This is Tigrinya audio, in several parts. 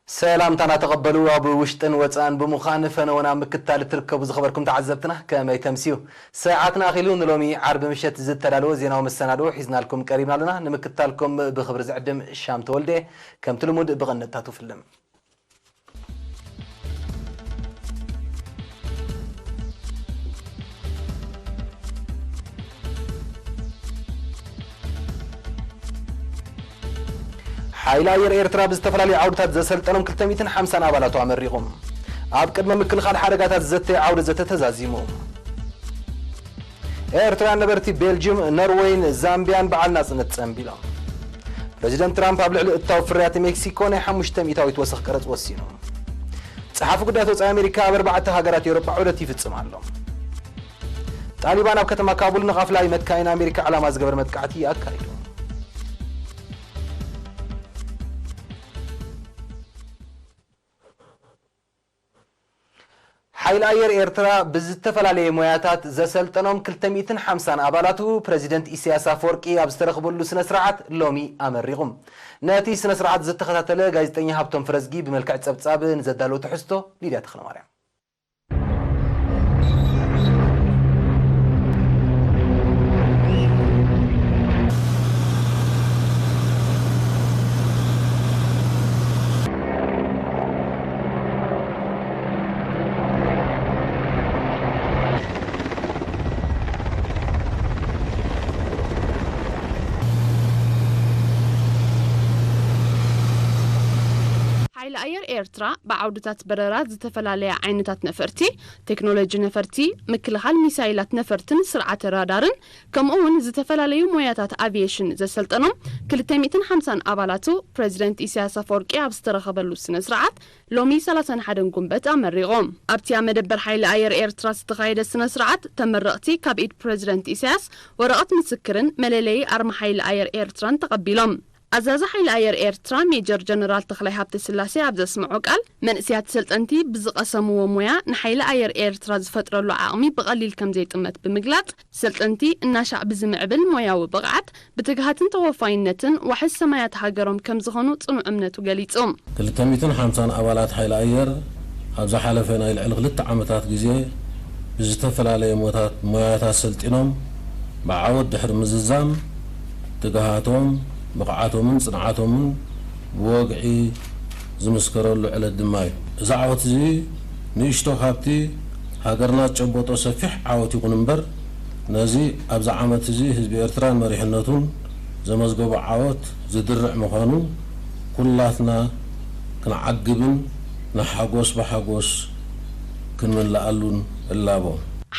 ሰላምታና ተቐበሉ። ኣብ ውሽጥን ወጻእን ብምዃን ፈነወና ምክታል እትርከቡ ዝኸበርኩም ተዓዘብትና ከመይ ተምስዩ? ሰዓትና ኣኺሉ። ንሎሚ ዓርቢ ምሸት ዝተዳለወ ዜናዊ መሰናድኦ ሒዝናልኩም ቀሪብና ኣለና። ንምክታልኩም ብኽብሪ ዝዕድም ሻም ተወልደ። ከምቲ ልሙድ ብቐንድታቱ ፍልም። ሓይሊ ኣየር ኤርትራ ብዝተፈላለዩ ዓውድታት ዘሰልጠኖም ክልተ ሚእትን ሓምሳን ኣባላቱ ኣመሪቑ። ኣብ ቅድመ ምክልኻል ሓደጋታት ዘተ ዓውደ ዘተ ተዛዚሙ። ኤርትራውያን ነበርቲ ቤልጅም፣ ኖርወይን ዛምቢያን በዓል ናጽነት ጸንቢሎም። ፕረዚደንት ትራምፕ ኣብ ልዕሊ እታው ፍርያት ሜክሲኮ ናይ ሓሙሽተ ሚእታዊት ወሰኽ ቀረጽ ወሲኑ። ጸሓፊ ጉዳያት ወጻኢ ኣሜሪካ ኣብ ኣርባዕተ ሃገራት ኤውሮጳ ዑደት ይፍጽም ኣሎ። ጣሊባን ኣብ ከተማ ካቡል ንቓፍላይ መካይን ኣሜሪካ ዕላማ ዝገበረ መጥቃዕቲ ኣካይዱ። ሓይሊ ኣየር ኤርትራ ብዝተፈላለየ ሞያታት ዘሰልጠኖም ክልተ ሚእትን ሓምሳን ኣባላቱ ፕረዚደንት ኢሳያስ ኣፈወርቂ ኣብ ዝተረኽበሉ ስነ ስርዓት ሎሚ ኣመሪቑ። ነቲ ስነ ስርዓት ዝተኸታተለ ጋዜጠኛ ሃብቶም ፍረዝጊ ብመልክዕ ጸብጻብ ንዘዳለወ ትሕዝቶ ሊድያ ተኽለማርያም። ሓይሊ ኣየር ኤርትራ ብዓውድታት በረራ ዝተፈላለያ ዓይነታት ነፈርቲ፣ ቴክኖሎጂ ነፈርቲ፣ ምክልኻል ሚሳይላት ነፈርትን ስርዓተ ራዳርን፣ ከምኡ እውን ዝተፈላለዩ ሞያታት ኣቪየሽን ዘሰልጠኖም ክልተ ሚእትን ሓምሳን ኣባላቱ ፕረዚደንት ኢሳያስ ኣፈወርቂ ኣብ ዝተረኸበሉ ስነ ስርዓት ሎሚ ሰላሳን ሓደን ጉንበት ኣመሪቖም። ኣብቲ ኣብ መደበር ሓይሊ ኣየር ኤርትራ ዝተኻየደ ስነ ስርዓት ተመረቕቲ ካብ ኢድ ፕረዚደንት ኢሳያስ ወረቐት ምስክርን መለለዪ ኣርማ ሓይሊ ኣየር ኤርትራን ተቐቢሎም። ኣዛዚ ሓይሊ ኣየር ኤርትራ ሜጀር ጀነራል ተኽላይ ሃብተስላሴ ኣብ ዘስምዖ ቃል፣ መንእሰያት ሰልጠንቲ ብዝቐሰምዎ ሞያ ንሓይሊ ኣየር ኤርትራ ዝፈጥረሉ ዓቕሚ ብቐሊል ከም ዘይጥመት ብምግላጽ፣ ሰልጠንቲ እናሻዕ ብዝምዕብል ሞያዊ ብቕዓት፣ ብትግሃትን ተወፋይነትን ዋሕስ ሰማያት ሃገሮም ከም ዝኾኑ ጽኑዕ እምነቱ ገሊጹ። ክልተ ሚእትን ሓምሳን ኣባላት ሓይሊ ኣየር ኣብ ዝሓለፈ ናይ ልዕሊ ክልተ ዓመታት ግዜ ብዝተፈላለየ ሞታት-፣ ሞያታት ሰልጢኖም ብዓወት ድሕሪ ምዝዛም፣ ትግሃቶም፣ ብቕዓቶምን ጽንዓቶምን ብወግዒ ዝምስከረሉ ዕለት ድማ እዩ። እዚ ዓወት እዚ ንእሽቶ ካብቲ ሃገርና ዝጨበጦ ሰፊሕ ዓወት ይኹን እምበር፣ ነዚ ኣብዚ ዓመት እዚ ህዝቢ ኤርትራን መሪሕነቱን ዘመዝገቦ ዓወት ዝድርዕ ምዃኑ ኩላትና ክንዓግብን ንሓጎስ ብሓጎስ ክንምልኣሉን እላቦ።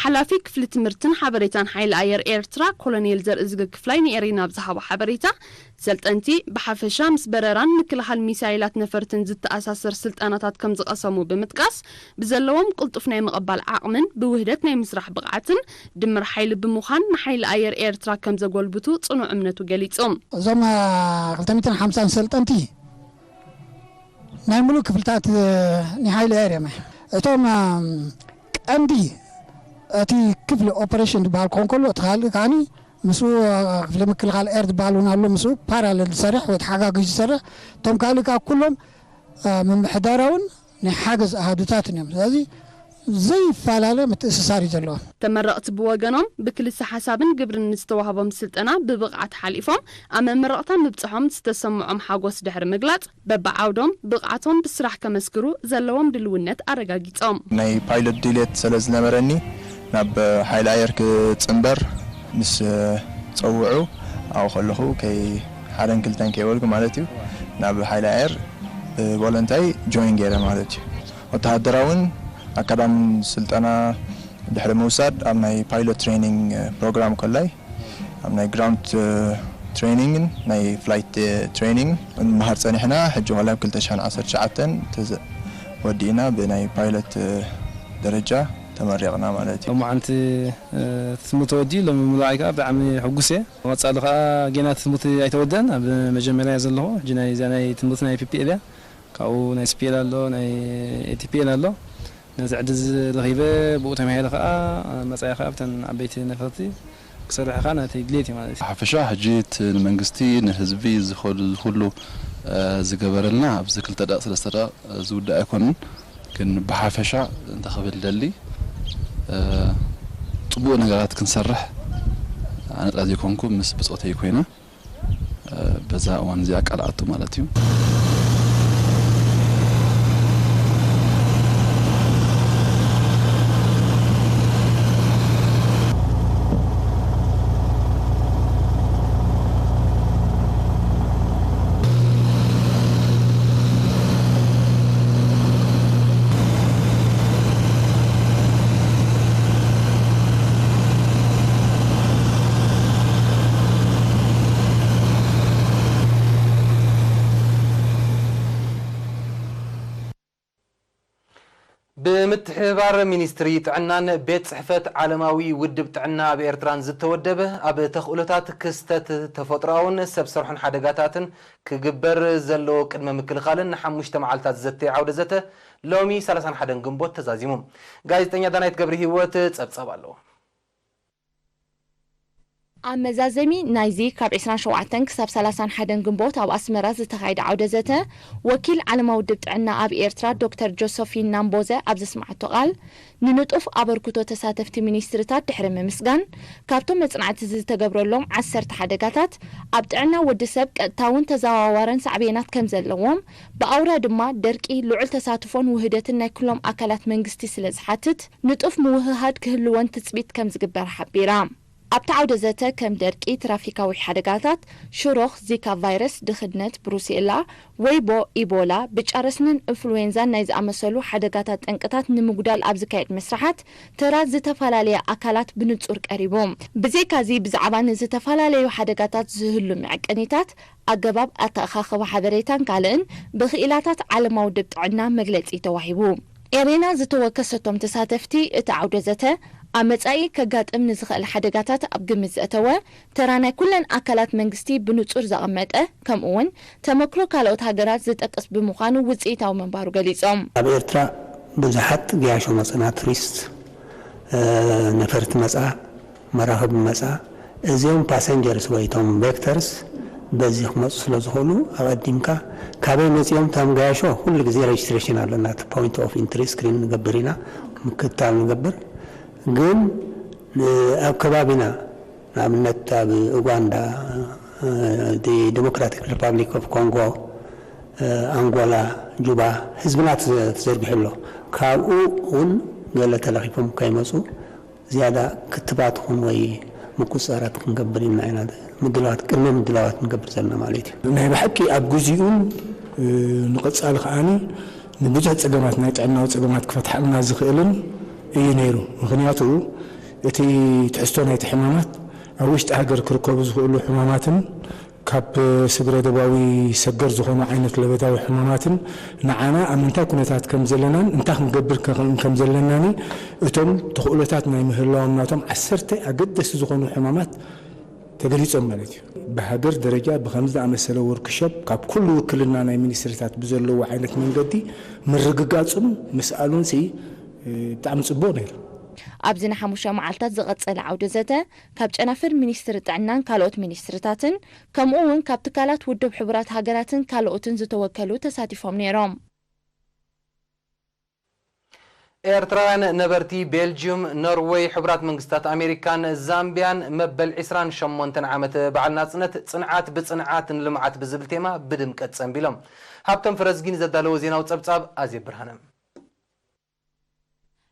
ሓላፊ ክፍሊ ትምህርትን ሓበሬታን ሓይሊ ኣየር ኤርትራ ኮሎኔል ዘርእዝጊ ክፍላይ ንኤሪና ኣብ ዝሃቦ ሓበሬታ፣ ሰልጠንቲ ብሓፈሻ ምስ በረራን ምክልኻል ሚሳይላት ነፈርትን ዝተኣሳሰር ስልጠናታት ከም ዝቐሰሙ ብምጥቃስ፣ ብዘለዎም ቅልጡፍ ናይ ምቕባል ዓቕምን ብውህደት ናይ ምስራሕ ብቕዓትን ድምር ሓይሊ ብምዃን ንሓይሊ ኣየር ኤርትራ ከም ዘጎልብቱ ጽኑዕ እምነቱ ገሊጹ። እዞም፣ አ፣ ክልተ ሚእትን ሓምሳን ሰልጠንቲ ናይ ሙሉእ ክፍልታት፣ እ፣ ናይ ሓይሊ ኣየር እዮም። እቶም፣ እ፣ ቀንዲ እቲ ክፍሊ ኦፐሬሽን ዝበሃል ክኸውን ከሎ፣ እቲ ካልእ ከዓኒ ምስኡ፣ እ፣ ክፍሊ ምክልኻል ኤር ዝበሃል እውን ኣሎ፣ ምስኡ ፓራሌል ዝሰርሕ ወይ ተሓጋጊዙ ዝሰርሕ። እቶም ካልእ ከዓ ኩሎም፣ እ፣ ምምሕዳራውን ናይ ሓገዝ ኣሃዱታትን እዮም። ስለዚ ዘይፈላለ ምትእስሳር እዩ ዘለዎ። ተመረቕቲ ብወገኖም ብክልሰ ሓሳብን ግብርን ዝተዋህቦም ስልጠና ብብቕዓት ሓሊፎም ኣብ መመረቕታ ምብፅሖም ዝተሰምዖም ሓጎስ ድሕሪ ምግላፅ፣ በብዓውዶም ብቕዓቶም ብስራሕ ከመስክሩ ዘለዎም ድልውነት ኣረጋጊጾም። ናይ ፓይለት ድሌት ስለ ዝነበረኒ ናብ ሓይሊ ኣየር ክጽንበር ምስ ጸውዑ ኣብኡ ከለኹ ከይ ሓደን ክልተን ከይበልኩ ማለት እዩ ናብ ሓይሊ ኣየር ብቮለንታይ ጆይን ገይረ ማለት እዩ። ወተሃደራውን ኣካዳምን ስልጠና ድሕሪ ምውሳድ ኣብ ናይ ፓይለት ትሬኒንግ ፕሮግራም ከላይ ኣብ ናይ ግራውንድ ትሬኒንግን ናይ ፍላይት ትሬኒንግ ንምሃር ጸኒሕና። ሕጂ ከላይ ኣብ ክልተ ሽሕን ዓሰርተ ትሽዓተን ተዘ-፣ ወዲእና ብናይ ፓይለት ደረጃ ተመሪቕና ማለት እዩ። ሎማዓንቲ ትምህርቲ ወዲኡ ሎሚ ምሉኣይ ከዓ ብጣዕሚ ሕጉስ እየ። ቀፃሊ ከዓ ጌና ትምህርቲ ኣይተወደን ኣብ መጀመርያ ዘለኹ ሕጂ ናይ እዛ ናይ ትምህርቲ ናይ ፒፒኤል እያ። ካብኡ ናይ ስፒኤል ኣሎ ናይ ኤቲፒኤል ኣሎ። ነዚ ዕድል እዚ ረኺበ ብኡ ተማሂረ ከዓ መፃኢ ከዓ ኣብተን ዓበይቲ ነፈርቲ ክሰርሕ ከዓ ናተይ ድሌት እዩ ማለት እዩ። ሓፈሻ ሕጂ እቲ ንመንግስቲ ንህዝቢ ዝኸዱ ዝኩሉ ዝገበረልና ኣብዚ ክልተ ደቂ ሰለስተ ደቂ ዝውዳእ ኣይኮንን። ግን ብሓፈሻ እንተ ክብል ደሊ ጽቡቕ ነገራት ክንሰርሕ ኣነ ጥራይ ዘይኮንኩ ምስ ብጾተይ ኮይነ በዛ እዋን እዚኣ ቃል ኣቱ ማለት እዩ። ብምትሕብባር ሚኒስትሪ ጥዕናን ቤት ጽሕፈት ዓለማዊ ውድብ ጥዕና ኣብ ኤርትራን ዝተወደበ፣ ኣብ ተኽእሎታት ክስተት ተፈጥሮኣውን ሰብ ሰርሖን ሓደጋታትን ክግበር ዘለዎ ቅድመ ምክልኻልን ንሓሙሽተ መዓልታት ዝዘተየ ዓውደ ዘተ፣ ሎሚ ሰላሳን ሓደን ግንቦት ተዛዚሙ። ጋዜጠኛ ዳናይት ገብረ ህይወት ጸብጻብ ኣለዎ። ኣብ መዛዘሚ ናይዚ ካብ ዕስራን ሸውዓተን ክሳብ ሰላሳን ሓደን ግንቦት ኣብ ኣስመራ ዝተኻየደ ዓውደ ዘተ፣ ወኪል ዓለማዊ ውድብ ጥዕና ኣብ ኤርትራ ዶክተር ጆሰፊን ናምቦዘ ኣብ ዘስምዓቶ ቃል፣ ንንጡፍ ኣበርክቶ ተሳተፍቲ ሚኒስትርታት ድሕሪ ምምስጋን፣ ካብቶም መጽናዕቲ ዝተገብረሎም ዓሰርተ ሓደጋታት፣ ኣብ ጥዕና ወዲ ሰብ ቀጥታውን ተዘዋዋርን ሳዕቤናት ከም ዘለዎም፣ ብኣውራ ድማ ደርቂ ልዑል ተሳትፎን ውህደትን ናይ ኩሎም ኣካላት መንግስቲ ስለ ዝሓትት፣ ንጡፍ ምውህሃድ ክህልወን ትጽቢት ከም ዝግበር ሓቢራ። ኣብቲ ዓውደ ዘተ ከም ደርቂ፣ ትራፊካዊ ሓደጋታት፣ ሽሮኽ፣ ዚካ ቫይረስ፣ ድኽነት፣ ብሩሴላ፣ ወይቦ፣ ኢቦላ፣ ብጫ ረስንን ኢንፍሉዌንዛን ናይ ዝኣመሰሉ ሓደጋታት ጠንቅታት ንምጉዳል ኣብ ዝካየድ መስርሓት ተራ ዝተፈላለያ ኣካላት ብንጹር ቀሪቡ። ብዘይካዚ ብዛዕባ ንዝተፈላለዩ ሓደጋታት ዝህሉ መዐቀኒታት፣ ኣገባብ ኣተኣኻኽባ ሓበሬታን ካልእን ብክኢላታት ዓለማዊ ውድብ ጥዕና መግለጺ ተዋሂቡ። ኤሬና ዝተወከሰቶም ተሳተፍቲ እቲ ዓውደ ዘተ፣ ኣብ መጻኢ ከጋጥም ንዝኽእል ሓደጋታት ኣብ ግምት ዘእተወ፣ ተራ ናይ ኩለን ኣካላት መንግስቲ ብንጹር ዘቐመጠ፣ ከምኡ እውን ተመክሮ ካልኦት ሃገራት ዝጠቅስ ብምዃኑ ውጽኢታዊ ምንባሩ ገሊጾም። ኣብ ኤርትራ ብዙሓት ገያሾ መጽና ቱሪስት፣ እ፣ ነፈርቲ መጽኣ፣ መራኽብ መጻ፣ እዚኦም ፓሰንጀርስ ወይ እቶም ቬክተርስ በዚ ክመጹ ስለ ዝኽእሉ፣ ኣቐዲምካ ካበይ መጺኦም እቶም ገያሾ ኩሉ ግዜ ሬጅስትሬሽን ኣለና። እቲ ፖይንት ኦፍ ኢንትሪ ስክሪን ንገብር ኢና፣ ምክትታል ንገብር። ግን፣ እ፣ ኣብ ከባቢና፣ ንኣብነት ኣብ ኡጋንዳ፣ እ፣ ዲ ዲሞክራቲክ ሪፓብሊክ ኦፍ ኮንጎ፣ እ፣ ኣንጎላ፣ ጁባ፣ ህዝብና ተዘ-፣ ተዘርጊሑ ኣሎ። ካብኡ እውን ገለ ተለኺፎም ከይመጹ ዝያዳ ክትባት ይኹን ወይ ምቁጽጻራት ክንገብር ኢልና ኢና ምድላዋት፣ ቅድመ ምድላዋት ንገብር ዘለና ማለት እዩ። ናይ ብሓቂ ኣብ ግዜኡን፣ እ፣ ንቐጻሊ ከኣኒ ንብዙሕ ጸገማት፣ ናይ ጥዕናዊ ጸገማት ክፈትሓልና ዝኽእልን እዩ ነይሩ። ምኽንያቱ እቲ ትሕዝቶ ናይቲ ሕማማት ኣብ ውሽጢ ሃገር ክርከቡ ዝኽእሉ ሕማማትን ካብ ስግረ ዶባዊ ሰገር ዝኾኑ ዓይነት ለበዳዊ ሕማማትን ንዓና ኣብ ምንታይ ኩነታት ከም ዘለናን እንታይ ክንገብር ከ-፣ ከም ዘለናን እቶም ተኽእሎታት ናይ ምህላዎም ናቶም ዓሰርተ ኣገደስቲ ዝኾኑ ሕማማት ተገሊጾም ማለት እዩ። ብሃገር ደረጃ ብኸምዚ ዝኣመሰለ ወርክሾፕ ካብ ኩሉ ውክልና ናይ ሚኒስትሪታት ብዘለዎ ዓይነት መንገዲ ምርግጋጹን ምስኣሉንሲ፣ እ፣ ብጣዕሚ ጽቡቕ ነይሩ። ኣብዚ ንሓሙሽተ መዓልታት ዝቐጸለ ዓውደ ዘተ፣ ካብ ጨናፍር ሚኒስትሪ ጥዕናን ካልኦት ሚኒስትሪታትን፣ ከምኡ እውን ካብ ትካላት ውድብ ሕቡራት ሃገራትን ካልኦትን ዝተወከሉ ተሳቲፎም ነይሮም። ኤርትራውያን ነበርቲ ቤልጅዩም፣ ኖርወይ፣ ሕቡራት መንግስታት ኣሜሪካን ዛምቢያን መበል ዕስራን ሸሞንተን ዓመት በዓል ናጽነት፣ ጽንዓት ብጽንዓት ንልምዓት ብዝብል ቴማ ብድምቀት ጸንቢሎም። ሃብቶም ፍረዝጊን ዘዳለዎ ዜናዊ ጸብጻብ ኣዜብ ብርሃነ።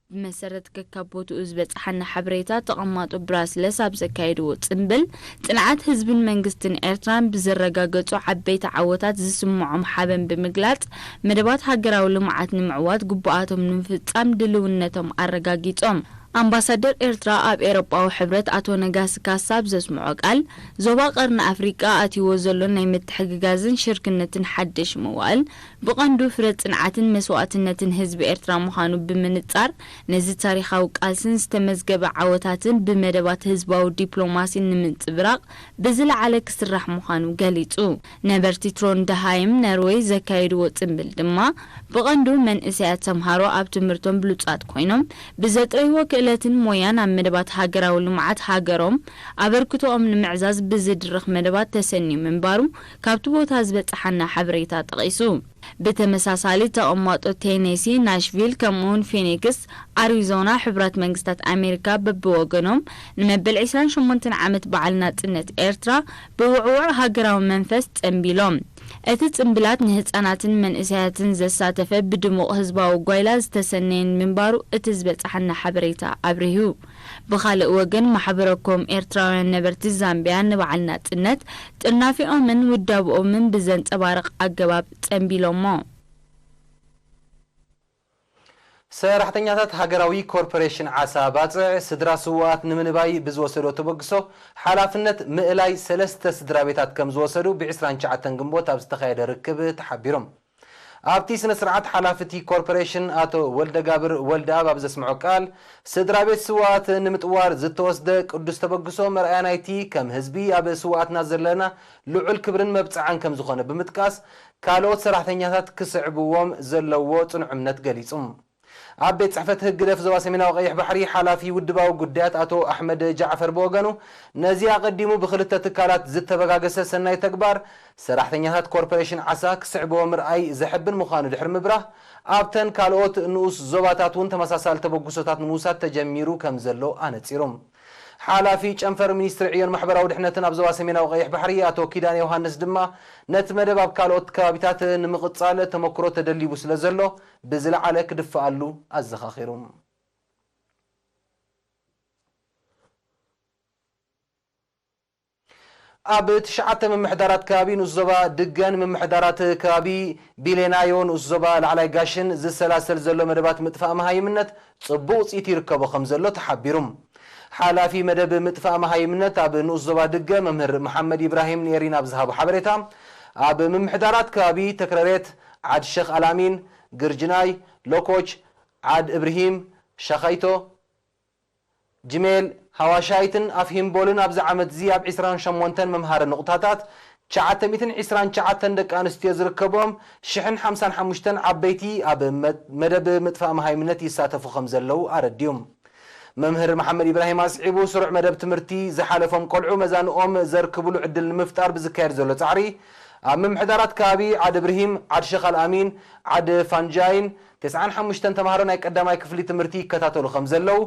ብመሰረት ከካብ ቦትኡ ዝበጽሓና ሓበሬታ፣ ተቐማጦ ብራስለስ ኣብ ዘካየድዎ ጽምብል፣ ጽንዓት ህዝብን መንግስትን ኤርትራን ብዘረጋገጹ ዓበይቲ ዓወታት ዝስምዖም ሓበን ብምግላጽ፣ መደባት ሃገራዊ ልምዓት ንምዕዋት ግቡኣቶም ንምፍጻም ድልውነቶም ኣረጋጊጾም። ኣምባሳደር ኤርትራ ኣብ ኤውሮጳዊ ሕብረት ኣቶ ነጋሲ ካሳ ኣብ ዘስምዖ ቃል፣ ዞባ ቀርኒ ኣፍሪቃ ኣትይዎ ዘሎ ናይ ምትሕግጋዝን ሽርክነትን ሓድሽ መዋእል፣ ብቐንዱ ፍረ ጽንዓትን መስዋእትነትን ህዝቢ ኤርትራ ምዃኑ ብምንጻር፣ ነዚ ታሪኻዊ ቃልስን ዝተመዝገበ ዓወታትን ብመደባት ህዝባዊ ዲፕሎማሲ ንምንጽብራቕ ብዝለዓለ ክስራሕ ምዃኑ ገሊጹ። ነበርቲ ትሮንድሃይም ነርወይ ዘካየድዎ ጽምብል ድማ፣ ብቐንዱ መንእሰያት ተምሃሮ ኣብ ትምህርቶም ብሉጻት ኮይኖም፣ ብዘጥረይዎ ክእለትን ሞያን ኣብ መደባት ሃገራዊ ልምዓት ሃገሮም ኣበርክቶኦም ንምዕዛዝ ብዝድርኽ መደባት ተሰንዩ ምንባሩ ካብቲ ቦታ ዝበጽሓና ሓበሬታ ጠቒሱ። ብተመሳሳሊ፣ ተቐማጦ ቴነሲ፣ ናሽቪል፣ ከምኡውን ፊኒክስ፣ ኣሪዞና፣ ሕቡራት መንግስታት ኣሜሪካ በብወገኖም ንመበል ዕስራን ሸሞንተን ዓመት በዓል ናጽነት ኤርትራ ብውዕዉዕ ሃገራዊ መንፈስ ጸንቢሎም። እቲ ጽምብላት ንህጻናትን መንእሰያትን ዘሳተፈ ብድሙቕ ህዝባዊ ጓይላ ዝተሰነየን ምንባሩ እቲ ዝበጽሓና ሓበሬታ ኣብሪሁ። ብኻልእ ወገን፣ ማሕበረኮም ኤርትራውያን ነበርቲ ዛምቢያ ንበዓል ናጽነት ጥርናፊኦምን ውዳብኦምን ብዘንጸባርቕ ኣገባብ ጸንቢሎሞ። ሰራሕተኛታት ሃገራዊ ኮርፖሬሽን ዓሳ ባጽዕ፣ ስድራ ስዉኣት ንምንባይ ብዝወሰዶ ተበግሶ ሓላፍነት ምእላይ ሰለስተ ስድራ ቤታት ከም ዝወሰዱ ብ ዕስራን ትሽዓተን ግንቦት ኣብ ዝተኻየደ ርክብ ተሓቢሮም። ኣብቲ ስነ ስርዓት፣ ሓላፊ እቲ ኮርፖሬሽን ኣቶ ወልደጋብር ወልደኣብ ኣብ ዘስምዖ ቃል፣ ስድራ ቤት ስዉኣት ንምጥዋር ዝተወስደ ቅዱስ ተበግሶ መርኣያ ናይቲ ከም ህዝቢ ኣብ ስዉኣትና ዘለና ልዑል ክብርን መብጽዓን ከም ዝኾነ ብምጥቃስ፣ ካልኦት ሰራሕተኛታት ክስዕብዎም ዘለዎ ጽኑዕ እምነት ገሊጹ። ኣብ ቤት ጽሕፈት ህግደፍ ዞባ ሰሜናዊ ቀይሕ ባሕሪ ሓላፊ ውድባዊ ጉዳያት ኣቶ ኣሕመድ ጃዕፈር ብወገኑ፣ ነዚ ኣቐዲሙ ብክልተ ትካላት ዝተበጋገሰ ሰናይ ተግባር ሰራሕተኛታት ኮርፖሬሽን ዓሳ ክስዕብዎ ምርኣይ ዘሕብን ምዃኑ ድሕሪ ምብራህ፣ ኣብተን ካልኦት ንኡስ ዞባታት እውን ተመሳሳሊ ተበግሶታት ንምውሳድ ተጀሚሩ ከም ዘሎ ኣነጺሩ። ሓላፊ ጨንፈር ሚኒስትሪ ዕዮን ማሕበራዊ ድሕነትን ኣብ ዞባ ሰሜናዊ ቀይሕ ባሕሪ ኣቶ ኪዳነ ዮሃንስ ድማ፣ ነቲ መደብ ኣብ ካልኦት ከባቢታት ንምቕጻል ተመክሮ ተደሊቡ ስለ ዘሎ፣ ብዝለዓለ ክድፍኣሉ ኣዘኻኺሩ። ኣብ ትሽዓተ ምምሕዳራት ከባቢ ንኡስ ዞባ ድገን ምምሕዳራት ከባቢ ቢሌናዮ ንኡስ ዞባ ላዕላይ ጋሽን ዝሰላሰል ዘሎ መደባት ምጥፋእ መሃይምነት ጽቡቕ ውጽኢት ይርከቦ ከም ዘሎ ተሓቢሩ። ሓላፊ መደብ ምጥፋእ መሃይምነት ኣብ ንኡስ ዞባ ድገ መምህር መሓመድ ኢብራሂም ንኤሪና ኣብ ዝሃቦ ሓበሬታ፣ ኣብ ምምሕዳራት ከባቢ ተክረሬት፣ ዓድ ሸኽ ኣልኣሚን፣ ግርጅናይ፣ ሎኮች፣ ዓድ እብርሂም፣ ሸኻይቶ፣ ጅሜል፣ ሃዋሻይትን ኣፍሂምቦልን ኣብዚ ዓመት እዚ ኣብ ዕስራን ሸሞንተን መምሃሪ ንቑታታት ትሽዓተ ሚእትን ዕስራን ትሽዓተን ደቂ ኣንስትዮ ዝርከብኦም ሽሕን ሓምሳን ሓሙሽተን ዓበይቲ ኣብ መ-፣ መደብ ምጥፋእ መሃይምነት ይሳተፉ ከም ዘለዉ ኣረድዮም። መምህር መሓመድ ኢብራሂም ኣስዒቡ፣ ስሩዕ መደብ ትምህርቲ ዝሓለፎም ቆልዑ መዛንኦም ዘርክብሉ ዕድል ንምፍጣር ብዝካየድ ዘሎ ጻዕሪ፣ ኣብ ምምሕዳራት ከባቢ ዓድ እብርሂም፣ ዓድ ሸኻል ኣሚን፣ ዓድ ፋንጃይን፣ ተስዓን ሓሙሽተን ተምሃሮ ናይ ቀዳማይ ክፍሊ ትምህርቲ ይከታተሉ ከም ዘለዉ፣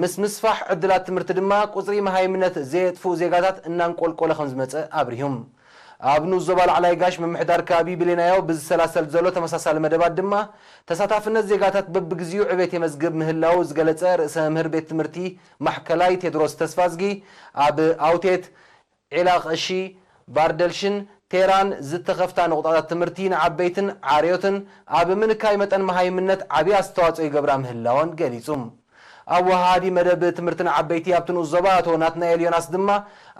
ምስ ምስፋሕ ዕድላት ትምህርቲ ድማ ቁጽሪ መሃይምነት ዘየጥፍኡ ዜጋታት እናንቆልቆለ ከም ዝመጸ ኣብሪሁም። ኣብ ንኡስ ዞባ ላዕላይ ጋሽ ምምሕዳር ከባቢ ብሌናዮ ብዝሰላሰል ዘሎ ተመሳሳሊ መደባት ድማ፣ ተሳታፍነት ዜጋታት በብግዚኡ ዕቤት የመዝግብ ምህላዉ ዝገለጸ ርእሰ መምህር ቤት ትምህርቲ ማሕከላይ ቴድሮስ ተስፋዝጊ፣ ኣብ ኣውቴት፣ ዒላ ቀሺ፣ ባርደልሽን ቴራን ዝተኸፍታ ንቑጣታት ትምህርቲ ንዓበይትን ዓርዮትን ኣብ ምንካይ መጠን መሃይምነት ዓብዪ ኣስተዋጽኦ ይገብራ ምህላወን ገሊጹ። ኣወሃሃዲ መደብ ትምህርቲ ንዓበይቲ ኣብቲ ንኡስ ዞባ ኣቶ ናትናኤል ዮናስ ድማ፣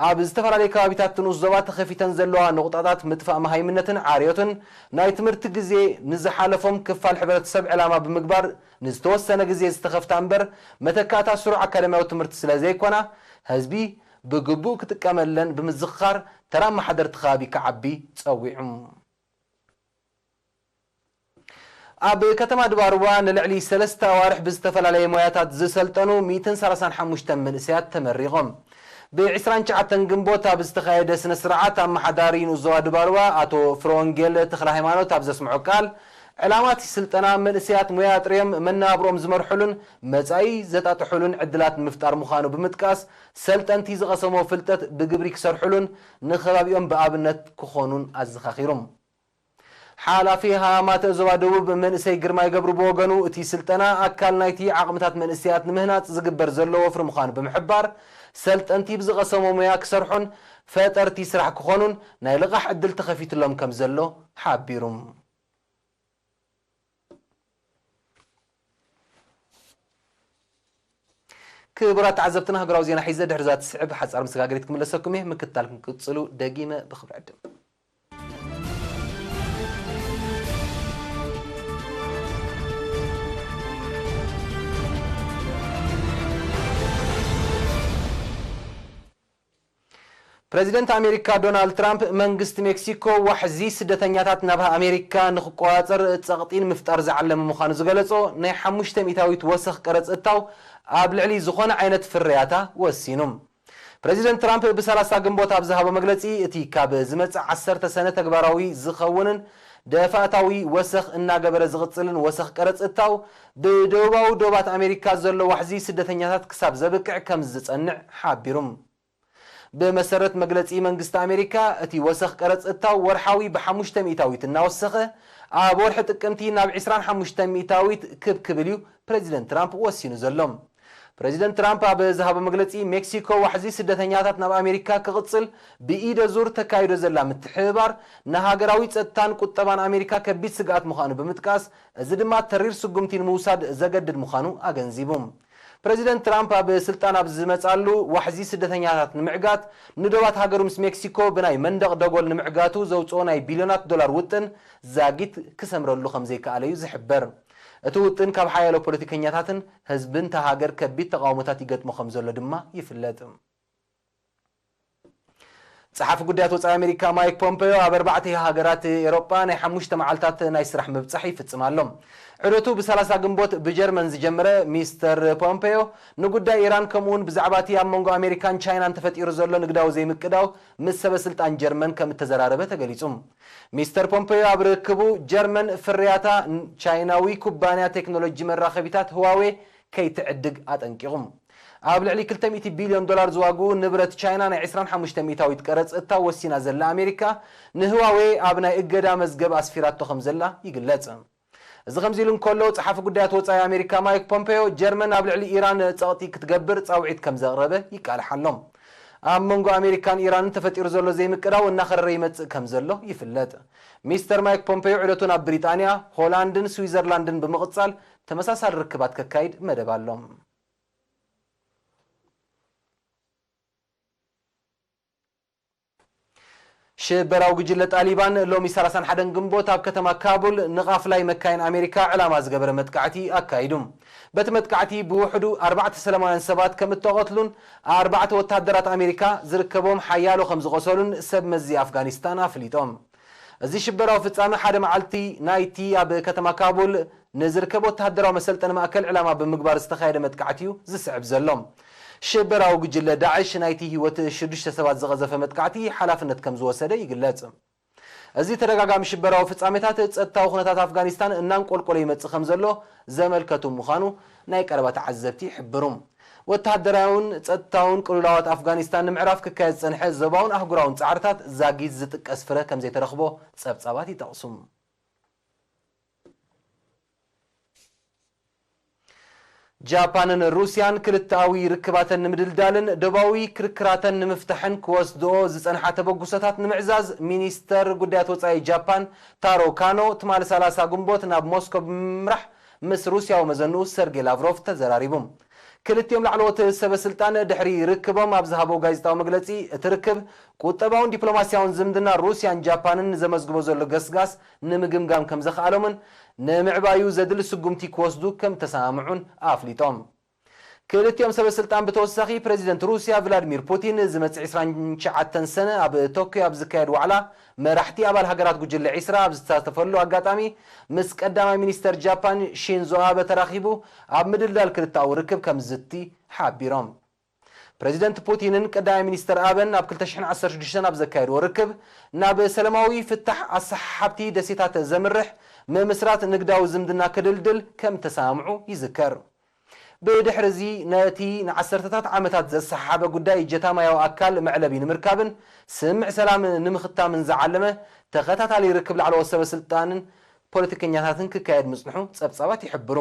ኣብ ዝተፈላለዩ ከባቢታት እቲ ንኡስ ዞባ ተኸፊተን ዘለዋ ንቑጣታት ምጥፋእ መሃይምነትን ዓርዮትን፣ ናይ ትምህርቲ ግዜ ንዝሓለፎም ክፋል ሕብረተሰብ ዕላማ ብምግባር ንዝተወሰነ ግዜ ዝተኸፍታ እምበር፣ መተካእታ ስሩዕ ኣካዳሚያዊ ትምህርቲ ስለ ዘይኮና፣ ህዝቢ ብግቡእ ክጥቀመለን ብምዝኽኻር፣ ተራ ኣመሓደርቲ ከባቢ ክዓቢ ጸዊዑ። ኣብ ከተማ ድባርዋ ንልዕሊ ሰለስተ ኣዋርሕ ብዝተፈላለየ ሞያታት ዝሰልጠኑ ሚእትን ሰላሳን ሓሙሽተን መንእሰያት ተመሪቖም። ብ ዕስራን ትሽዓተን ግንቦት ኣብ ዝተኻየደ ስነ ስርዓት፣ ኣመሓዳሪ ንኡስ ዞባ ድባርዋ ኣቶ ፍረወንጌል ተኽለ ሃይማኖት ኣብ ዘስምዖ ቃል፣ ዕላማ እቲ ስልጠና መንእሰያት ሞያ ኣጥርዮም መነባብሮኦም ዝመርሕሉን መጻኢ ዘጣጥሑሉን ዕድላት ንምፍጣር ምዃኑ ብምጥቃስ፣ ሰልጠንቲ ዝቐሰሞ ፍልጠት ብግብሪ ክሰርሕሉን ንከባቢኦም ብኣብነት ክኾኑን ኣዘኻኺሩ። ሓላፊ ሃማተ ዞባ ደቡብ መንእሰይ ግርማይ ገብሩ ብወገኑ፣ እቲ ስልጠና ኣካል ናይቲ ዓቕምታት መንእሰያት ንምህናጽ ዝግበር ዘሎ ወፍሪ ምዃኑ ብምሕባር፣ ሰልጠንቲ ብዝቐሰሞ ሞያ ክሰርሑን ፈጠርቲ ስራሕ ክኾኑን ናይ ልቓሕ ዕድል ተኸፊትሎም ከም ዘሎ ሓቢሩ። ክቡራት ተዓዘብትና፣ ሃገራዊ ዜና ሒዘ ድሕሪ እዛ ትስዕብ ሓጻር መሰጋገሪት ክምለሰኩም እየ። ምክትታል ክንቅጽሉ ደጊመ ብኽብሪ ዕድም። ፕረዚደንት ኣሜሪካ ዶናልድ ትራምፕ፣ መንግስቲ ሜክሲኮ ዋሕዚ ስደተኛታት ናብ ኣሜሪካ ንክቆጻጸር ጸቕጢ ንምፍጣር ዝዓለመ ምዃኑ ዝገለጾ ናይ ሓሙሽተ ሚእታዊት ወሰኽ ቀረጽ እታው ኣብ ልዕሊ ዝኾነ ዓይነት ፍርያታ ወሲኑ። ፕረዚደንት ትራምፕ ብሰላሳ ግንቦት ኣብ ዝሃቦ መግለጺ፣ እቲ ካብ ዝመጽእ ዓሰርተ ሰነ ተግባራዊ ዝኸውንን ደፋእታዊ ወሰኽ እናገበረ ዝቕጽልን ወሰኽ ቀረጽ እታው፣ ብደቡባዊ ዶባት ኣሜሪካ ዘሎ ዋሕዚ ስደተኛታት ክሳብ ዘብቅዕ ከም ዝጸንዕ ሓቢሩ። ብመሰረት መግለጺ መንግስቲ ኣሜሪካ፣ እቲ ወሰኽ ቀረጽ እታው ወርሓዊ ብሓሙሽተ ሚእታዊት እናወሰኸ፣ ኣብ ወርሒ ጥቅምቲ ናብ ዕስራን ሓሙሽተ ሚእታዊት ክብ ክብል እዩ ፕረዚደንት ትራምፕ ወሲኑ ዘሎ። ፕረዚደንት ትራምፕ ኣብ ዝሃቦ መግለጺ፣ ሜክሲኮ ዋሕዚ ስደተኛታት ናብ ኣሜሪካ ክቕጽል ብኢደ ዙር ተካይዶ ዘላ ምትሕብባር ንሃገራዊ ጸጥታን ቁጠባን ኣሜሪካ ከቢድ ስግኣት ምዃኑ ብምጥቃስ፣ እዚ ድማ ተሪር ስጉምቲ ንምውሳድ ዘገድድ ምዃኑ ኣገንዚቡ። ፕረዚደንት ትራምፕ ኣብ ስልጣን ኣብ ዝመጻሉ፣ ዋሕዚ ስደተኛታት ንምዕጋት ንዶባት ሃገሩ ምስ ሜክሲኮ ብናይ መንደቕ ደጎል ንምዕጋቱ ዘውጽኦ ናይ ቢልዮናት ዶላር ውጥን ዛጊት ክሰምረሉ ከም ዘይከኣለ እዩ ዝሕበር። እቲ ውጥን ካብ ሓያሎ ፖለቲከኛታትን ህዝብን እታ ሃገር ከቢድ ተቓውሞታት ይገጥሞ ከም ዘሎ ድማ ይፍለጥ። ጸሓፊ ጉዳያት ወጻኢ ኣሜሪካ ማይክ ፖምፔዮ ኣብ ኣርባዕተ ሃገራት ኤሮጳ ናይ ሓሙሽተ መዓልታት ናይ ስራሕ ምብጻሕ ይፍጽም ኣሎ። ዑደቱ ብሰላሳ ግንቦት ብጀርመን ዝጀመረ ሚስተር ፖምፔዮ፣ ንጉዳይ ኢራን ከምኡውን ብዛዕባ እቲ ኣብ መንጎ ኣሜሪካን ቻይናን ተፈጢሩ ዘሎ ንግዳዊ ዘይምቅዳው ምስ ሰበ ስልጣን ጀርመን ከም እተዘራረበ ተገሊጹ። ሚስተር ፖምፔዮ ኣብ ርክቡ፣ ጀርመን ፍርያታ ቻይናዊ ኩባንያ ቴክኖሎጂ መራኸቢታት ህዋዌ ከይትዕድግ ኣጠንቂቑ። ኣብ ልዕሊ ክልተ ሚእቲ ቢልዮን ዶላር ዝዋግኡ ንብረት ቻይና ናይ ዕስራን ሓሙሽተ ሚእታዊት ቀረጽ እታ ወሲና ዘላ ኣሜሪካ፣ ንህዋዌ ኣብ ናይ እገዳ መዝገብ ኣስፊራቶ ከም ዘላ ይግለጽ። እዚ ከምዚ ኢሉ እንከሎ፣ ጸሓፊ ጉዳያት ወጻኢ ኣሜሪካ ማይክ ፖምፔዮ፣ ጀርመን ኣብ ልዕሊ ኢራን ጸቕጢ ክትገብር ጻውዒት ከም ዘቕረበ ይቃልሕ ኣሎ። ኣብ መንጎ ኣሜሪካን ኢራንን ተፈጢሩ ዘሎ ዘይምቅዳው እናኸረረ ይመጽእ ከም ዘሎ ይፍለጥ። ሚስተር ማይክ ፖምፔዮ ዑደቱ ናብ ብሪጣንያ፣ ሆላንድን ስዊዘርላንድን ብምቕጻል ተመሳሳሊ ርክባት ከካይድ መደብ ኣሎ። ሽበራዊ ጉጅለ ጣሊባን ሎሚ ሰላሳን ሓደን ግንቦት ኣብ ከተማ ካቡል ንቓፍላይ መካይን ኣሜሪካ ዕላማ ዝገበረ መጥቃዕቲ ኣካይዱ። በቲ መጥቃዕቲ ብውሕዱ ኣርባዕተ ሰላማውያን ሰባት ከም እተቐትሉን ኣርባዕተ ወታደራት ኣሜሪካ ዝርከቦም ሓያሎ ከም ዝቖሰሉን ሰብ መዚ ኣፍጋኒስታን ኣፍሊጦም። እዚ ሽበራዊ ፍጻመ ሓደ መዓልቲ ናይቲ ኣብ ከተማ ካቡል ንዝርከብ ወተሃደራዊ መሰልጠኒ ማእከል ዕላማ ብምግባር ዝተኻየደ መጥቃዕቲ እዩ ዝስዕብ ዘሎ። ሽበራዊ ጉጅለ ዳዕሽ ናይቲ ህይወት ሽዱሽተ ሰባት ዝቐዘፈ መጥቃዕቲ ሓላፍነት ከም ዝወሰደ ይግለጽ። እዚ ተደጋጋሚ ሽበራዊ ፍጻሜታት ጸጥታዊ ኩነታት ኣፍጋኒስታን እናንቆልቆለ ይመጽእ ከም ዘሎ ዘመልከቱ ምዃኑ ናይ ቀረባ ተዓዘብቲ ይሕብሩ። ወተሃደራውን ጸጥታውን ቅልውላዋት ኣፍጋኒስታን ንምዕራፍ ክካየድ ዝጸንሐ ዞባውን ኣህጉራውን ጻዕርታት ዛጊት ዝጥቀስ ፍረ ከም ዘይተረኽቦ ጸብጻባት ይጠቕሱ። ጃፓንን ሩስያን ክልተኣዊ ርክባተን ንምድልዳልን ዶባዊ ክርክራተን ንምፍታሕን ክወስድኦ ዝጸንሓ ተበግሶታት ንምዕዛዝ፣ ሚኒስተር ጉዳያት ወጻኢ ጃፓን ታሮ ካኖ ትማሊ ሰላሳ ግንቦት ናብ ሞስኮ ብምምራሕ ምስ ሩስያዊ መዘንኡ ሰርጌ ላቭሮቭ ተዘራሪቡ። ክልቲኦም ላዕለዎት ሰበ ስልጣን ድሕሪ ርክቦም ኣብ ዝሃበው ጋዜጣዊ መግለጺ፣ እቲ ርክብ ቁጠባውን ዲፕሎማስያውን ዝምድና ሩስያን ጃፓንን ንዘመዝግቦ ዘሎ ገስጋስ ንምግምጋም ከም ዘኽኣሎምን ንምዕባዩ ዘድሊ ስጉምቲ ክወስዱ ከም ተሰማምዑን ኣፍሊጦም። ክልቲኦም ሰበ ስልጣን ብተወሳኺ፣ ፕረዚደንት ሩስያ ቭላድሚር ፑቲን ዝመጽእ ዕስራን ትሽዓተን ሰነ ኣብ ቶክዮ ኣብ ዝካየድ ዋዕላ መራሕቲ ኣባል ሃገራት ጉጅለ ዒስራ ኣብ ዝሳተፈሉ ኣጋጣሚ፣ ምስ ቀዳማይ ሚኒስተር ጃፓን ሺንዞ ኣበ ተራኺቡ ኣብ ምድልዳል ክልተኣዊ ርክብ ከም ዝዝቲ ሓቢሮም። ፕረዚደንት ፑቲንን ቀዳማይ ሚኒስተር ኣበን ኣብ ክልተ ሽሕን ዓሰርተ ሽዱሽተን ኣብ ዘካየድዎ ርክብ፣ ናብ ሰላማዊ ፍታሕ ኣሰሓሓብቲ ደሴታት ዘምርሕ ምምስራት ንግዳዊ ዝምድና ክድልድል ከም ተሰማምዑ ይዝከር። ብድሕሪ እዚ፣ ነቲ ንዓሰርተታት ዓመታት ዘሰሓሓበ ጉዳይ እጀታ ማያዊ ኣካል መዕለቢ ንምርካብን ስምምዕ ሰላም ንምኽታምን ዝዓለመ ተኸታታሊ ርክብ ላዕለዎት ሰበ ስልጣንን ፖለቲከኛታትን ክካየድ ምጽንሑ ጸብጻባት ይሕብሩ።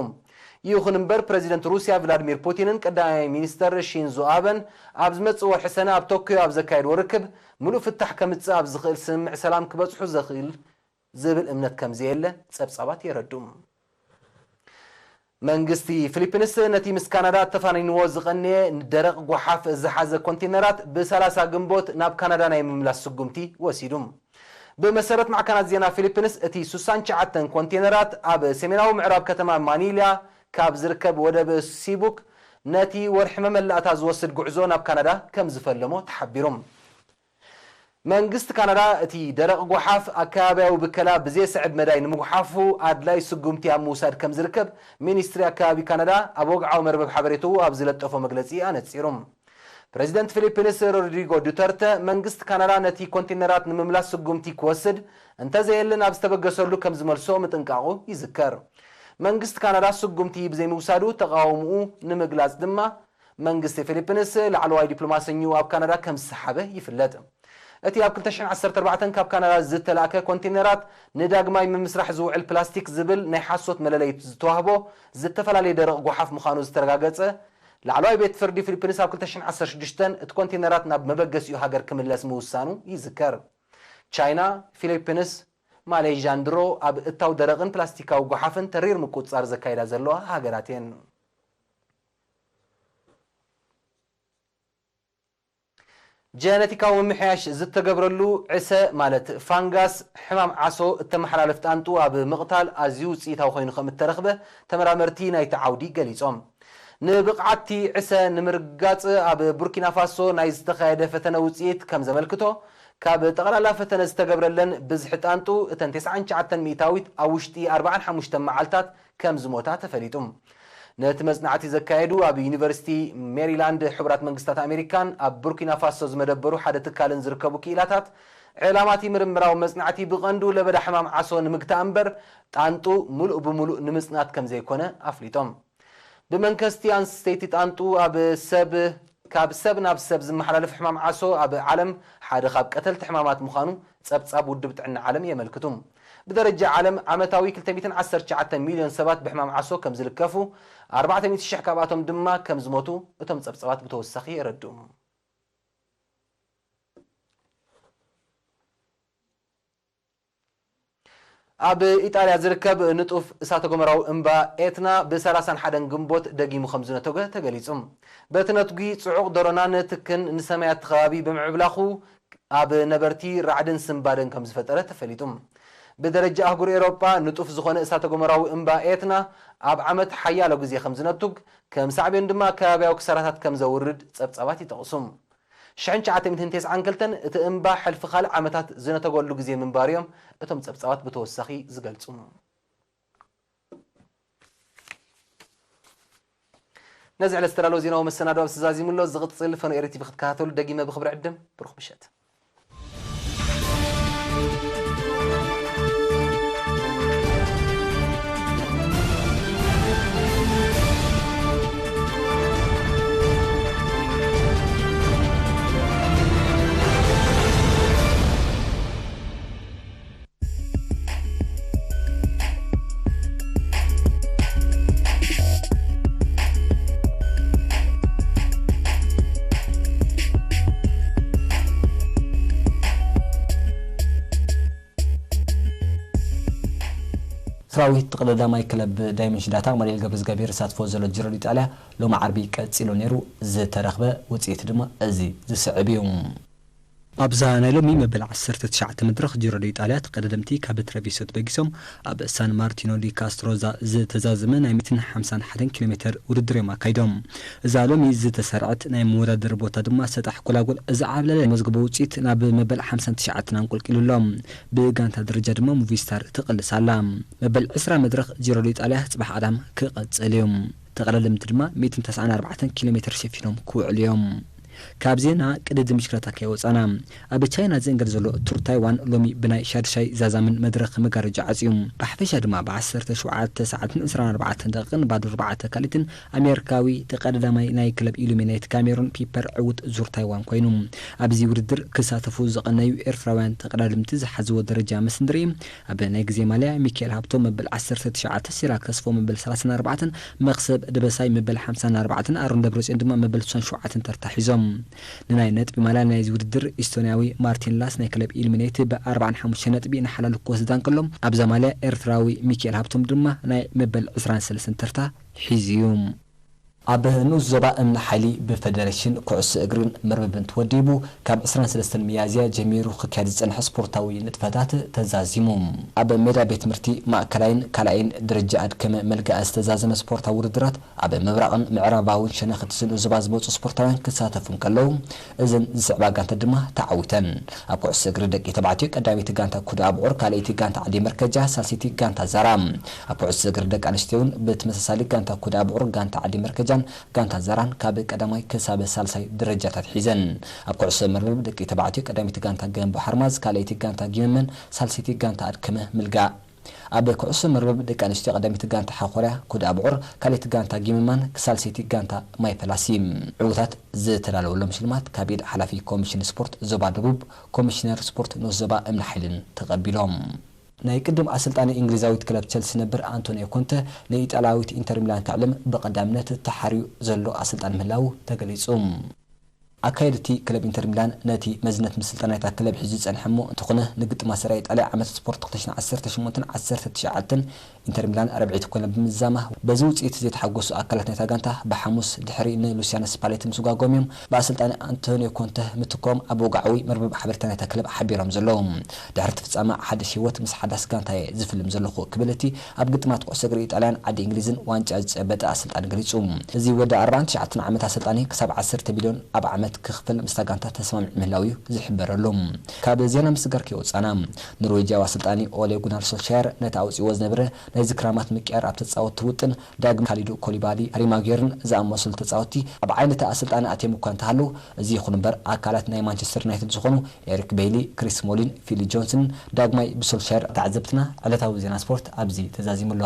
ይኹን እምበር፣ ፕረዚደንት ሩስያ ቭላድሚር ፑቲንን ቀዳማይ ሚኒስተር ሺንዞ ኣበን ኣብ ዝመጽእ ወርሒ ሰነ ኣብ ቶክዮ ኣብ ዘካየድዎ ርክብ፣ ምሉእ ፍታሕ ከምጽእ ኣብ ዝኽእል ስምምዕ ሰላም ክበጽሑ ዘኽእል ዝብል እምነት ከም ዘየለ ጸብጻባት የረድኡ። መንግስቲ ፊሊፒንስ ነቲ ምስ ካናዳ ተፋኒንዎ ዝቐነየ ደረቕ ጓሓፍ ዝሓዘ ኮንቴነራት ብ30 ግንቦት ናብ ካናዳ ናይ ምምላስ ስጉምቲ ወሲዱ። ብመሰረት ማዕከናት ዜና ፊሊፒንስ፣ እቲ ስሳን ትሽዓተን ኮንቴነራት ኣብ ሰሜናዊ ምዕራብ ከተማ ማኒላ ካብ ዝርከብ ወደብ ሲቡክ ነቲ ወርሒ መመላእታ ዝወስድ ጉዕዞ ናብ ካናዳ ከም ዝፈለሞ ተሓቢሩ። መንግስቲ ካናዳ እቲ ደረቕ ጓሓፍ ኣከባቢያዊ ብከላ ብዘየስዕብ መዳይ ንምጉሓፉ ኣድላይ ስጉምቲ ኣብ ምውሳድ ከም ዝርከብ ሚኒስትሪ ኣከባቢ ካናዳ ኣብ ወግዓዊ መርበብ ሓበሬትኡ ኣብ ዝለጠፎ መግለጺ ኣነጺሩ። ፕረዚደንት ፊሊፒንስ ሮድሪጎ ዱተርተ መንግስቲ ካናዳ ነቲ ኮንቴነራት ንምምላስ ስጉምቲ ክወስድ እንተዘየለ ናብ ዝተበገሰሉ ከም ዝመልሶ ምጥንቃቑ ይዝከር። መንግስቲ ካናዳ ስጉምቲ ብዘይምውሳዱ ተቓውምኡ ንምግላጽ ድማ መንግስቲ ፊሊፒንስ ላዕለዋይ ዲፕሎማሰኛኡ ኣብ ካናዳ ከም ዝሰሓበ ይፍለጥ። እቲ ኣብ ክልተ ሽሕን ዓሰርተ ኣርባዕተን ካብ ካናዳ ዝተላእከ ኮንቴነራት ንዳግማይ ምምስራሕ ዝውዕል ፕላስቲክ ዝብል ናይ ሓሶት መለለይ ዝተዋህቦ ዝተፈላለየ ደረቕ ጓሓፍ ምዃኑ ዝተረጋገጸ ላዕለዋይ ቤት ፍርዲ ፊሊፒንስ ኣብ ክልተ ሽሕን ዓሰርተ ሽዱሽተን እቲ ኮንቴነራት ናብ መበገሲኡ ሃገር ክምለስ ምውሳኑ ይዝከር። ቻይና፣ ፊሊፒንስ፣ ማሌዥያን ድሮ ኣብ እታው ደረቕን ፕላስቲካዊ ጓሓፍን ተሪር ምቁጽጻር ዘካይዳ ዘለዋ ሃገራት እየን። ጀነቲካዊ ምምሕያሽ ዝተገብረሉ ዕሰ ማለት ፋንጋስ ሕማም ዓሶ እተመሓላልፍ ጣንጡ ኣብ ምቕታል ኣዝዩ ውፅኢታዊ ኮይኑ ከም እተረኽበ ተመራመርቲ ናይቲ ዓውዲ ገሊጾም። ንብቕዓቲ ዕሰ ንምርጋጽ ኣብ ቡርኪና ፋሶ ናይ ዝተኻየደ ፈተነ ውፅኢት ከም ዘመልክቶ፣ ካብ ጠቕላላ ፈተነ ዝተገብረለን ብዝሒ ጣንጡ እተን ተስዓን ትሽዓተን ሚእታዊት ኣብ ውሽጢ ኣርባዓን ሓሙሽተን መዓልታት ከም ዝሞታ ተፈሊጡ። ነቲ መጽናዕቲ ዘካየዱ ኣብ ዩኒቨርሲቲ ሜሪላንድ ሕቡራት መንግስታት ኣሜሪካን ኣብ ቡርኪና ፋሶ ዝመደበሩ ሓደ ትካልን ዝርከቡ ክኢላታት፣ ዕላማቲ ምርምራዊ መጽናዕቲ ብቐንዱ ለበዳ ሕማም ዓሶ ንምግታእ እምበር ጣንጡ ምሉእ ብምሉእ ንምጽናት ከም ዘይኮነ ኣፍሊጦም። ብመንከስቲ ኣንስተይቲ ጣንጡ ኣብ ሰብ ካብ ሰብ ናብ ሰብ ዝመሓላለፍ ሕማም ዓሶ ኣብ ዓለም ሓደ ካብ ቀተልቲ ሕማማት ምዃኑ ጸብጻብ ውድብ ጥዕና ዓለም የመልክቱ። ብደረጃ ዓለም ዓመታዊ ክልተ ሚእትን ዓሰርተ ትሽዓተ ሚልዮን ሰባት ብሕማም ዓሶ ከም ዝልከፉ፣ ኣርባዕተ ሚእቲ ሽሕ ካብኣቶም ድማ ከም ዝሞቱ እቶም ጸብጻባት ብተወሳኺ የረድኡ። ኣብ ኢጣልያ ዝርከብ ንጡፍ እሳተ ጎመራዊ እምባ ኤትና ብ ሰላሳን ሓደን ግንቦት ደጊሙ ከም ዝነተገ ተገሊጹ። በቲ ነትጒ ጽዑቕ ደሮናን ትክን ንሰማይ ኣቲ ከባቢ ብምዕብላኹ ኣብ ነበርቲ ራዕድን ስንባደን ከም ዝፈጠረ ተፈሊጡ። ብደረጃ ኣህጉር ኤውሮጳ ንጡፍ ዝኾነ እሳተ ጎመራዊ እምባ ኤትና ኣብ ዓመት ሓያሎ ግዜ ከም ዝነቱግ፣ ከም ሳዕቤን ድማ ከባቢያዊ ክሳራታት ከም ዘውርድ ጸብጻባት ይጠቕሱ። ሽሕን ትሽዓተ ሚእትን ተስዓን ክልተን እቲ እምባ ሕልፊ ካልእ ዓመታት ዝነተገሉ ግዜ ምንባሩ እዮም እቶም ጸብጻባት ብተወሳኺ ዝገልጹ። ነዚ ዕለት ዝተዳለወ ዜናዊ መሰናዶ ኣብዚ ተዛዚሙ ኣሎ። ዝቕጽል ፈኖ ኤሪ ቲቪ ክትከታተሉ ደጊመ ብኽብሪ ዕድም። ብሩኽ ምሸት። ስራዊት ተቐዳዳማይ ክለብ ዳይመንሽን ዳታ ኣማኑኤል ገብረዝጋብሄር ዝሳትፎ ዘሎ ጅሮ ዲጣልያ ሎሚ ዓርቢ ቀጺሉ ነይሩ። ዝተረኽበ ውጽኢት ድማ እዚ ዝስዕብ እዩ። ኣብዛ ናይ ሎሚ መበል ዓሰርተ ትሽዓተ መድረኽ ጅሮ ዲጣልያ ተቐዳደምቲ ካብ ትረቪሶ ተበጊሶም ኣብ ሳን ማርቲኖ ዲ ካስትሮዛ ዝተዛዘመ ናይ ሚእትን ሓምሳን ሓደን ኪሎ ሜተር ውድድር እዮም ኣካይዶም። እዛ ሎሚ ዝተሰርዐት ናይ መወዳደሪ ቦታ ድማ ሰጣሕ ጎላጉል ዝዓብለለ መዝገቦ ውፅኢት ናብ መበል ሓምሳን ትሽዓተን ኣንቆልቂሉ ኣሎ። ብጋንታ ደረጃ ድማ ሙቪስታር ትቕልስ ኣላ። መበል ዕስራ መድረኽ ጂሮ ዲጣልያ ጽባሕ ቀዳም ክቐጽል እዩ። ተቐዳደምቲ ድማ ሚእትን ተስዓን ኣርባዕተን ኪሎ ሜትር ሸፊኖም ክውዕሉ እዮም። ካብ ዜና ቅድድም ብሽክለታ ከይወጻና፣ ኣብ ቻይና ዝእንገድ ዘሎ ቱር ታይዋን ሎሚ ብናይ ሻድሻይ ዛዛምን መድረኽ መጋረጃ ዓጽዩ። ብሓፈሻ ድማ ብ ዓሰርተ ሸውዓተ ሰዓትን ዕስራን ኣርባዕተን ደቂቕን ባዶ ኣርባዕተ ካልኢትን ኣሜሪካዊ ተቐዳዳማይ ናይ ክለብ ኢሉሚናይት ካሜሩን ፒፐር ዕዉት ዙር ታይዋን ኮይኑ። ኣብዚ ውድድር ክሳተፉ ዝቐነዩ ኤርትራውያን ተቐዳደምቲ ዝሓዝዎ ደረጃ ምስ ንርኢ፣ ኣብ ናይ ግዜ ማልያ ሚካኤል ሃብቶም መበል ዓሰርተ ትሽዓተ፣ ሲራክ ተስፎ መበል ሰላሳን ኣርባዕተን፣ መኽሰብ ደበሳይ መበል ሓምሳን ኣርባዕተን፣ ኣሮን ደብረጽዮን ድማ መበል ስሳን ሸውዓተን ተርታ ሒዞም። ንናይ ነጥቢ ማልያ ናይዚ ውድድር ኢስቶንያዊ ማርቲን ላስ ናይ ክለብ ኢልሚኔት ብ ኣርባዓን ሓሙሽተ ነጥቢ ንሓላሉ ክወስዳ እንከሎ፣ ኣብዛ ማልያ ኤርትራዊ ሚኪኤል ሃብቶም ድማ ናይ መበል ዕስራን ሰለስተን ተርታ ሒዙ እዩ። ኣብ ንኡስ ዞባ እምኒ ሓይሊ ብፈደረሽን ኩዕሶ እግርን መርበብን ተወዲቡ ካብ ዕስራን ሰለስተን ሚያዝያ ጀሚሩ ክካየድ ዝጸንሐ ስፖርታዊ ንጥፈታት ተዛዚሙ። ኣብ ሜዳ ቤት ትምህርቲ ማእከላይን ካልኣይን ደረጃ ኣድከመ መልክዓ ዝተዛዘመ ስፖርታዊ ውድድራት ኣብ ምብራቕን ምዕራባውን ሸነኽቲ ዝንኡ ዞባ ዝመጹ ስፖርታውያን ክሳተፉ እንከለዉ፣ እዘን ዝስዕባ ጋንታ ድማ ተዓዊተን። ኣብ ኩዕሶ እግሪ ደቂ ተባዕትዮ ቀዳመይቲ ጋንታ ኩዳ ኣብዑር፣ ካልኣይቲ ጋንታ ዓዲ መርከጃ፣ ሳልሰይቲ ጋንታ ዛራ። ኣብ ኩዕሶ እግሪ ደቂ ኣንስትዮ እውን ብተመሳሳሊ ጋንታ ኩዳ ኣብዑር፣ ጋንታ ዓዲ መርከጃን ጋንታ ዛራን ካብ ቀዳማይ ክሳብ ሳልሳይ ደረጃታት ሒዘን። ኣብ ኩዕሶ መርበብ ደቂ ተባዕትዮ ቀዳመይቲ ጋንታ ገንቦ ሓርማዝ፣ ካልኣይቲ ጋንታ ጊመመን ሳልሰይቲ ጋንታ ኣድከመ ምልጋ። ኣብ ኩዕሶ መርበብ ደቂ ኣንስትዮ ቀዳመይቲ ጋንታ ሓኾርያ ኩዳ ኣብዑር፣ ካልኣይቲ ጋንታ ጊመማን ሳልሰይቲ ጋንታ ማይ ፈላሲ። ዕውታት ዝተዳለወሎም ሽልማት ካብ ኢድ ሓላፊ ኮሚሽን ስፖርት ዞባ ደቡብ፣ ኮሚሽነር ስፖርት ንኡስ ዞባ እምኒ ሓይልን ተቐቢሎም። ናይ ቅድም ኣሰልጣኒ እንግሊዛዊት ክለብ ቸልሲ ነበር ኣንቶኒዮ ኮንተ ንኢጣልያዊት ኢንተር ሚላን ክዕልም ብቐዳምነት ተሓርዩ ዘሎ ኣሰልጣኒ ምህላዉ ተገሊጹ። ኣካየድቲ ክለብ ኢንተር ሚላን ነቲ መዝነት ምስልጣን ናይታ ክለብ ሒዙ ዝጸንሐ እሞ እንተኾነ ንግጥማ ሰሪያ ኢጣልያ ዓመት ስፖርት ክልተ ሽሕን ዓሰርተ ሸሞንተን ዓሰርተ ትሽዓተን ኢንተር ሚላን ርብዒት ኮይና ብምዝዛማ በዚ ውጽኢት ዘይተሓጎሱ ኣካላት ናይታ ጋንታ ብሓሙስ ድሕሪ ንሉሲያኖ ስፓሌቲ ምስጓጎም እዮም ብኣሰልጣኒ ኣንቶኒዮ ኮንተ ምትኮም ኣብ ወግዓዊ መርበብ ሓበሬታ ናይታ ክለብ ሓቢሮም ዘለዉ። ድሕሪ እቲ ፍጻመ ሓድሽ ህይወት ምስ ሓዳስ ጋንታ እየ ዝፍልም ዘለኹ ክብል እቲ ኣብ ግጥማት ኩዕሶ እግሪ ኢጣልያን ዓዲ እንግሊዝን ዋንጫ ዝጨበጠ ኣሰልጣኒ ገሊጹ። እዚ ወዲ ኣርባዓን ትሽዓተን ዓመት ኣሰልጣኒ ክሳብ ዓሰርተ ሚልዮን ኣብ ዓመት ክኽፈል ምስታ ጋንታ ተስማሚዑ ምህላው እዩ ዝሕበረሉ። ካብ ዜና ምስግጋር ከይወጻና፣ ኖርዌጅያዊ ኣሰልጣኒ ኦሌ ጉናር ሶልሻየር ነቲ ኣውጺዎ ዝነበረ ናይ ዝክራማት ምቅያር ኣብ ተጻወትቲ ውጥን ዳግም ካሊዶ ኮሊባሊ፣ ሃሪ ማጉየርን ዝኣመሰሉ ተጻወትቲ ኣብ ዓይነቲ ኣሰልጣኒ ኣትዮም እኳ እንተሃለዉ፣ እዚ ይኹን እምበር ኣካላት ናይ ማንቸስተር ዩናይትድ ዝኾኑ ኤሪክ ቤይሊ፣ ክሪስ ስሞሊን ፊሊ ጆንስን ዳግማይ ብሶልሻየር። ተዓዘብትና ዕለታዊ ዜና ስፖርት ኣብዚ ተዛዚሙ ኣሎ።